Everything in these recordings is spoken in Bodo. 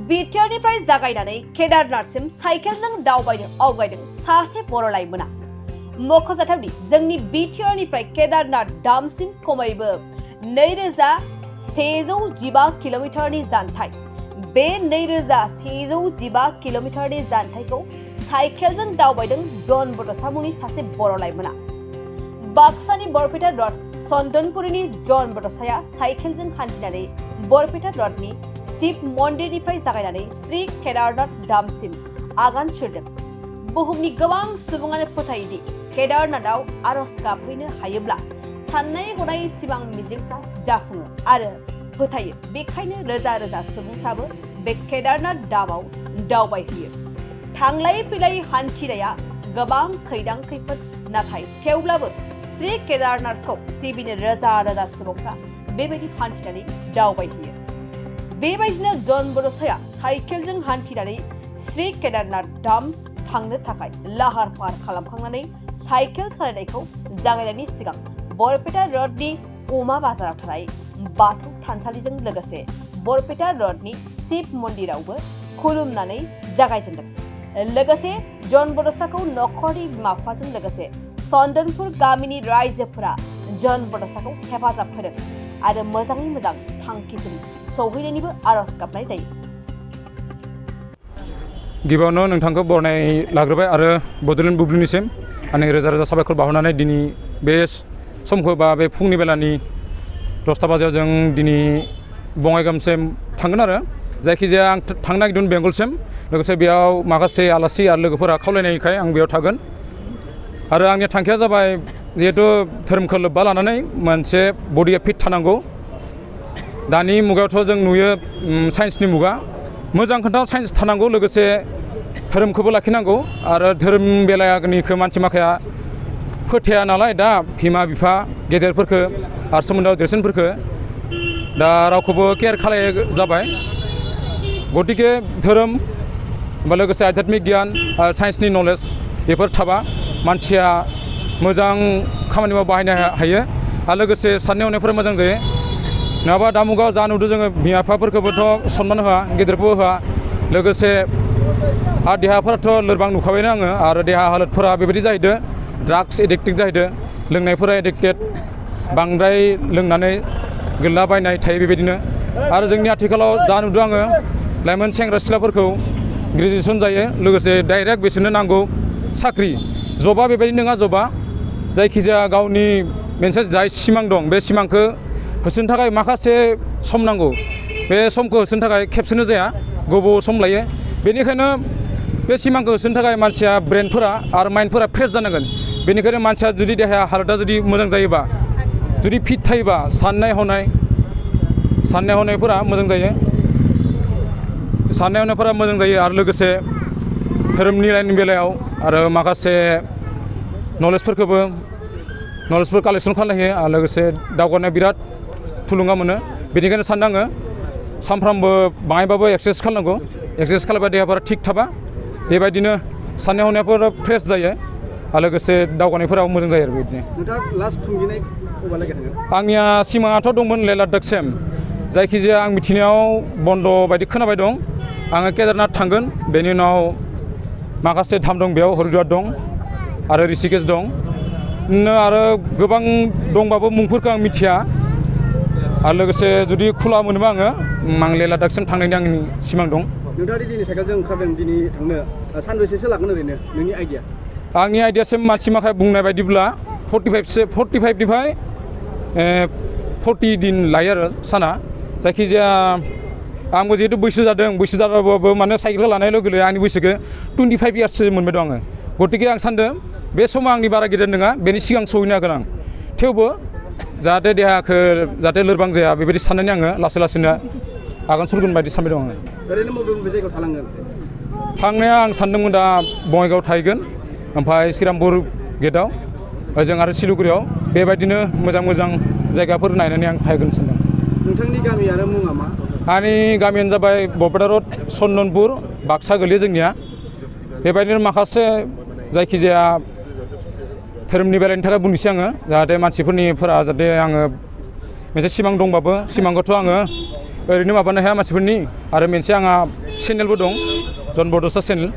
बिटिआरनिफ्राय जागायनानै केदारनाथसिम साइकेलजों दावबायनो आवगायदों सासे बर' लाइमोना। मख'जाथावदि जोंनि बिटिआरनिफ्राय केदारनाथ दामसिम खमैबो 2115 किल'मिटारनि जानथाय। बे 2115 किल'मिटारनि जानथायखौ साइकेलजों दावबायदों जन बड'सा मुंनि सासे बर' लाइमोना। बाक्सानि बरपेटा रड चन्दनपुरनि जन बड'साया साइकेलजों हान्थिनानै बरपेटा रडनि शिव मन्दिरनिफ्राय जागायनानै श्री केदारनाथ धामसिम आगान सुरदों। बुहुमनि गोबां सुबुङानो फोथायोदि केदारनाथआव आरज गाबहैनो हायोब्ला साननाय हनाय सिमां मिजिंफ्रा जाफुङो आरो फोथायो। बेखायनो रोजा रोजा सुबुंफ्राबो बे केदारनाथ धामआव दावबायहैयो। थांलाय फैलाय हान्थिनाया गोबां खैदां खैफोद, नाथाय थेवब्लाबो श्री केदारनाथखौ सिबिनो रोजा रोजा सुबुंफ्रा बेबायदि हान्थिनानै दावबायहैयो। बेबायदिनो जन बड'साया साइकेलजों हान्थिनानै श्री केदारनाथ धाम थांनो थाखाय लाहार फाहार खालामखांनानै साइकेल सालायनायखौ जागायनायनि सिगां बरपेटा रडनि अमा बाजाराव थानाय बाथौ थानसालिजों लोगोसे बरपेटा रडनि शिव मन्दिरावबो खुलुमनानै जागायजेनदों। लोगोसे जन बड'साखौ नखरनि बिमा बिफाजों लोगोसे चन्दनपुर गामिनि रायजोफोरा जन बड'साखौ हेफाजाब होदों आरो मोजाङै मोजां थांखिसिम सौहैनायनिबो आरज गाबनाय जायो। गिबियावनो नोंथांखौ बरनाय लाग्रोबाय आरो बड'लेण्ड बुब्लिनिसिम आंनि रोजा रोजा साबायखर बावहरनानै दिनै बे समखौ बा बे फुंनि बेलानि 10टा बाजियाव जों दिनै बङाइगावसिम थांगोन आरो जायखिजाया आं थांनो नागिरदों बेंगलसिम। लोगोसे बेयाव माखासे आलासि आरो लोगोफोरा खावलायनायखाय आं बेयाव थागोन आरो आंनि थांखिया जाबाय जिहेथु धोरोमखौ लोब्बा लानानै मोनसे बडिया फिट थानांगौ। दानि मुगायावथ' जों नुयो साइन्सनि मुगा, मोजां खोथा साइन्स थानांगौ, लोगोसे धोरोमखौबो लाखिनांगौ आरो धोरोम बेलानिखौ मानसि माखाया फोथाया नालाय दा बिमा बिफा गेदेरफोरखौ आरो सोमोन्दोआव देरसिनफोरखौ दा रावखौबो केयार खालाय जाबाय। गतिके धोरोम बा लोगोसे आध्यात्मिक गियान आरो साइन्सनि नलेज बेफोर थाबा मानसिया मोजां खामानियाव बाहायनो हायो आरो लोगोसे साननाय हनायफोरा मोजां जायो। नङाबा दा मुगायाव जा नुदों जोङो बिमा बिफाफोरखौबोथ' सनमान होआ, गेदेरखौबो होआ, लोगोसे आरो देहाफोराथ' लोरबां नुखाबायनो आङो आरो देहा हालोदफोरा बेबायदि जाहैदों, ड्राग्स एडिक्टेड जाहैदों, लोंनायफोरा एडिक्टेड, बांद्राय लोंनानै गोलैलाबायनाय थायो बेबायदिनो। आरो जोंनि आथिखालाव जा नुदों आङो लाइमोन सेंग्रा सिख्लाफोरखौ ग्रेजुवेसन जायो, लोगोसे डाइरेक्ट बिसोरनो नांगौ साख्रि, जबा बेबायदि नङा। जबा जायखिजाया गावनि मोनसे जाय सिमां दं बे सिमांखौ होसोनो थाखाय माखासे सम नांगौ। बे समखौ होसोनो थाखाय खेबसेनो जाया, गोबाव सम लायो। बेनिखायनो बे सिमांखौ होसोनो थाखाय मानसिया ब्रेनफोरा आरो माइन्डफोरा फ्रेस जानांगोन। बेनिखायनो मानसिया जुदि देहाया हालोदा जुदि मोजां जायोबा, जुदि फिट थायोबा साननाय हनायफोरा मोजां जायो, आरो लोगोसे धोरोमनि लाइननि बेलायाव आरो माखासे नलेजफोर कालेक्सन खालामनो हायो आरो लोगोसे दावगानाया बिराद थुलुंगा मोनो। बेनिखायनो सानदों आङो सानफ्रामबो बाङायबाबो एक्सारसाइस खालामनांगौ। एक्सारसाइस खालामबा देहाफोरा थिग थाबा बेबायदिनो साननाय हनायफोरा फ्रेस जायो आरो लोगोसे दावगानायफोराव मोजां जायो आरो बेबायदिनो। आंनिया सिमाङाथ' दंमोन लेह लादाखसिम, जायखिजाया आं मिथिनायाव बन्द' बायदि खोनाबाय दं। आङो केदारनाथ थांगोन, बेनि उनाव माखासे धाम दं, बेयाव हरिद्वार दं आरो ऋषिकेश दं आरो गोबां दंबाबो मुंफोरखौ आं मिथिया। आरो लोगोसे जुदि खुला मोनोबा आं लेह लादाखसिम थांनायनि आंनि सिमां दं। नोंथाङा दिनै साइकेलजों ओंखारदों, दिनै थांनो सानबेसेसो लागोन ओरैनो नोंनि आइडिया? आंनि आइडियासिम मानसि माखाया बुंनाय बायदिब्ला 45निफ्राय 40 दिन लायो आरो साना। जायखिजाया आंबो जिहेतु बैसो जाबाबो माने साइकेलखौ लानाय लोगो लोगो आंनि बैसोखौ 25 इयार्ससो मोनबाय दं आङो। गतिके आं सान्दों बे समा आंनि बारा गिदिर नङा, बेनि सिगां सहैनो हागोन आं। थेवबो जाहाथे देहाखौ जाहाथे लोरबां जाया बेबायदि साननानै आङो लासै लासैनो आगान सुरगोन बायदि सानबाय दं आङो। ओरैनो बबे जायगायाव थालांगोन? थांनाया आं सानदोंमोन दा बङाइगाव थाहैगोन, ओमफ्राय श्रीरामपुर गेटआव, ओजों आरो सिलिगुरियाव बेबायदिनो मोजां जायगाफोर नायनानै आं थाहैगोन सानदों। नोंथांनि गामि आरो मुङा मा? आंनि गामियानो जाबाय बरपेटा रड चन्दनपुर, बाक्सा गोलैयो जोंनिया। बेबायदिनो माखासे जायखिजाया धोरोमनि बेलानि थाखाय बुंनोसै आङो, जाहाथे मानसिफोरा जाहाथे आङो मोनसे सिमां दंबाबो सिमांखौथ' आङो ओरैनो माबानो हाया मानसिफोरनि, आरो मोनसे आंहा चेनेलबो दं जन बड'सा चेनेल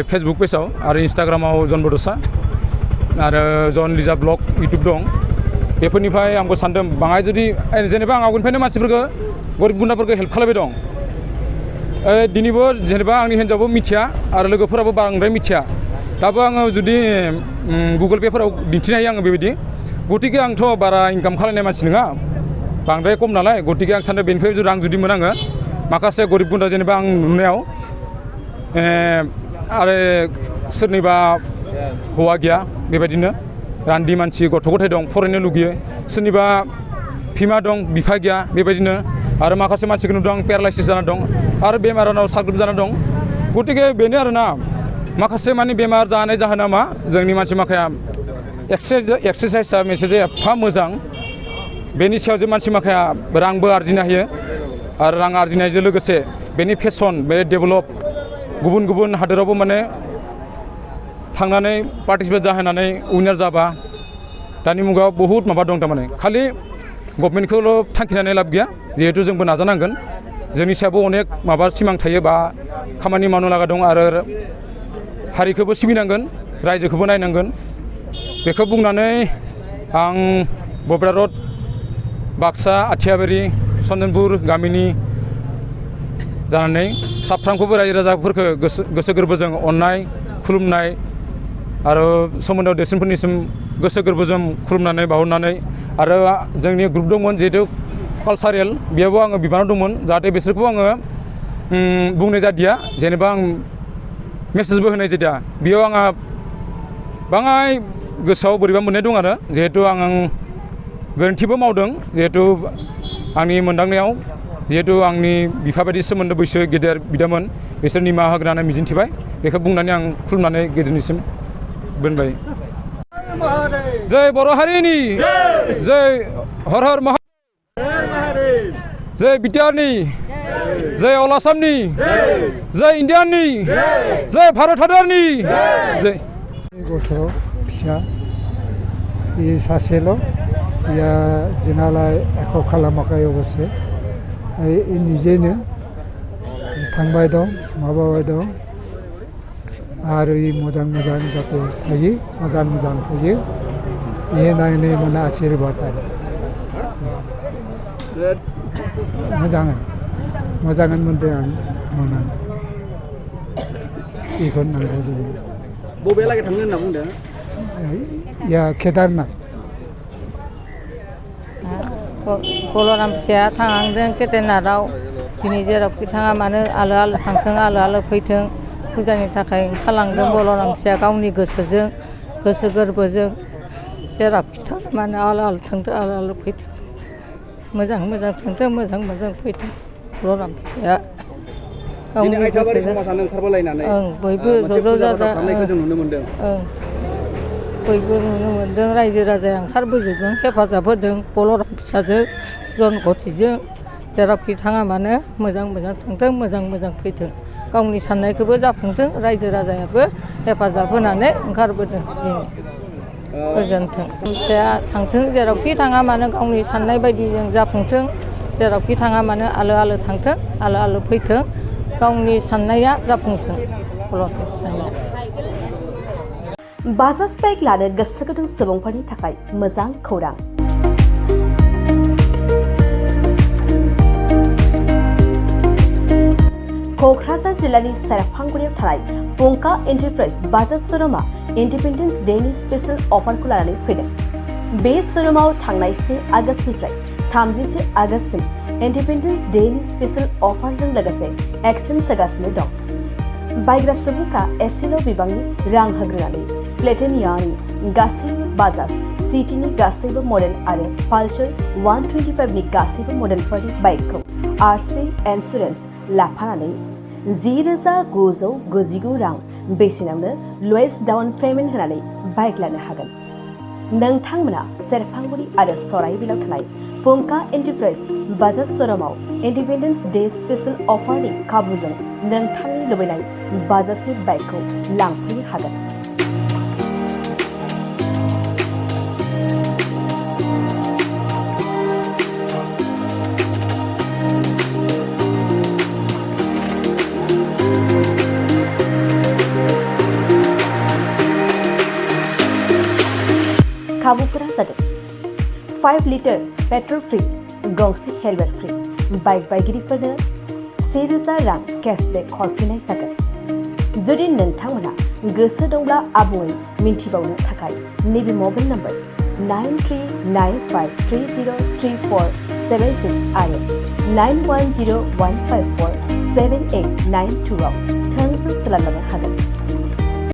फेसबुक पेजाव आरो इन्सटाग्रामाव जन बड'सा आरो जन लिजा ब्लग इउटुब दं बेफोरनिफ्राय आंबो सानदों बाङाय जुदि जेनेबा आं आवगोलनिफ्रायनो मानसिफोरखौ गरिब गुन्द्राफोरखौ हेल्प खालामबाय दं दिनैबो जेनेबा आंनि हिन्जावबो मिथिया आरो लोगोफोराबो बांद्राय मिथिया दाबो आङो जुदि गुगोल पेफोराव दिन्थिनो हायो आङो बेबायदि गतिके आंथ' बारा इनकाम खालामनाय मानसि नङा बांद्राय खम नालाय गतिके आं सानो बेनिफ्राय जुदि रां जुदि मोनाङो माखासे गरिब गुन्द्रा जेनेबा आं नुनायाव आरो सोरनिबा हौवा गैया बेबायदिनो रान्दि मानसि गथ' गथाय दं फरायनो लुगैयो सोरनिबा बिमा दं बिफा गैया बेबायदिनो आरो माखासे मानसिखौ नुदों आं पेरालाइसिस जाना दं आरो बेमाराव साग्लोब जाना दं गतिके बेनो आरोना माखासे माने बेमार जानाय जाहोना मा जोंनि मानसि माखाया एक्सारसाइसआ मोनसे जे एफा मोजां बेनि सायाव जे मानसि माखाया रांबो आरजिनो हायो आरो रां आरजिनायजों लोगोसे बेनि फेसन बे डेभेलप गुबुन गुबुन हादोरावबो माने थांनानै पार्टिसिपेट जाहोनानै उइनार जाबा दानि मुगायाव बहुद माबा दं थारमाने खालि गभर्नमेन्टखौल' थांखिनानै लाब गैया जिहेतु जोंबो नाजानांगोन जोंनि सायावबो अनेक माबा सिमां थायो बा खामानि मावनो लागा दं आरो हारिखौबो सिबिनांगोन रायजोखौबो नायनांगोन बेखौ बुंनानै आं बबेरा रड बाक्सा आथियाबारि सन्दनपुर गामिनि जानानै साफ्रोमखौबो रायजो राजाफोरखौ गोसो गोरबोजों अननाय खुलुमनाय आरो सोमोन्दोआव देरसिनफोरनिसिम गोसो गोरबोजों खुलुमनानै बावहरनानै आरो जोंनि ग्रुप दंमोन जिहेतु कालसारेल बेयावबो आङो बिबानाव दंमोन जाहाथे बिसोरखौ आङो बुंनाय जादिया जेनेबा आं मेसेजबो होनाय जादिया बेयाव आंहा बाङाय गोसोआव बोरैबा मोननाय दं आरो जिहेतु आं गोरोन्थिबो मावदों जिहेतु आंनि मोनदांनायाव जिहेतु आंनि बिफा बायदि सोमोन्दो बैसो गेदेर बिदामोन बिसोर निमाहा होगोन होननानै मिजिंथिबाय बेखौ बुंनानै आं खुलुमनानै गेदेरनिसिम बोनबाय जय बर' हारिनि जय हर हर महादेव जय बिटिआरनि जय अल आसामनि जय इण्डियाननि जय भारत हादरनि जय गथ' फिसा बे सासेल' या जोंहालाय एख' खालामाखै अबस्से निजेनो थांबाय दं माबाबाय दं आरो मोजां मोजां जाहाथे थायो मोजां फैयो बे नायनो मोना आशीर्बाद आरो मोजाङै मोनदों आं नुनानै बेखौनो नांगौ जोंनो बबेहालागै थांनो होनना बुंदों या केदारनाथ बलराम फिसाया थांहांदों केदारनाथआव दिनै जेरावखि थाङा मानो आलो आलो थांथों आलो आलो फैथों फुजानि थाखाय ओंखारलांदों बलराम फिसाया गावनि गोसोजों गोसो गोरबोजों जेरावखि थाङा मानो आलो आलो थांथों आलो आलो फैथों मोजां थांथों मोजां फैथों बलराम फिसाया गावनि गोसोजों बयबो ज' जाजा जों नुनो मोनदों बयबो नुनो मोनदों रायजो राजाया ओंखारबोजोबदों हेफाजाब होदों बलराम फिसाजों जन गतिजों जेरावखि थाङा मानो मोजां थांथों मोजां फैथों गावनि साननायखौबो जाफुंथों रायजो राजायाबो हेफाजाब होनानै ओंखारबोदों गोजोन्थों फिसाया थांथों जेरावखि थाङा मानो गावनि साननाय बायदिजों जाफुंथों जेरावखि थाङा मानो आलो आलो थांथों आलो आलो फैथों गावनि साननाया जाफुंथों बलराम फिसाया बाजाज बाइक लानो गोसो गुदुं सुबुंफोरनि थाखाय मोजां खौरां क'क्राझार जिल्लानि सेरफांगुरियाव थानाय पंका एन्टारप्राइज बाजाज श'रुमा इन्डिपेन्डेन्स डेनि स्पेशल अफारखौ लानानै फैदों बे श'रुमाव थांनाय 1 आगस्तनिफ्राय 31 आगस्तसिम इन्डिपेन्डेन्स डेनि स्पेशल अफारजों लोगोसे एक्सचेन्ज होगासिनो दं बायग्रा सुबुंफ्रा एसेल' बिबांनि रां होग्रोनानै प्लेटिनियानि गासैबो बाजाज सिटीनि गासैबो मडेल आरो पालसार 125नि गासैबो मडेलफोरनि बाइकखौ आरसि इन्सुरेन्स लाफानानै 10,999 रां बेसेनावनो लवेस्ट डाउन पेमेन्ट होनानै बाइक लानो हागोन नोंथांमोना सेरफांगुरि आरो सराइबिलाव थानाय पंका एन्टारप्राइज बाजाज श'रुमाव इन्डिपेन्डेन्स डे स्पेशल अफारनि खाबुजों नोंथांनि लुबैनाय बाजाजनि बाइकखौ लांफैनो हागोन खाबुफोरा जादों 5 लिटार पेट्रल फ्री गंसे हेलमेट फ्री बाइक बायगिरिफोरनो 1000 रां केशबेक हरफिननाय जागोन जुदि नोंथांमोना गोसो दंब्ला आबुङै मिन्थिबावनो थाखाय नैबे मबाइल नम्बर 9395303476 आरो 9101547892 आव थोंजों सोलायलांनो हागोन।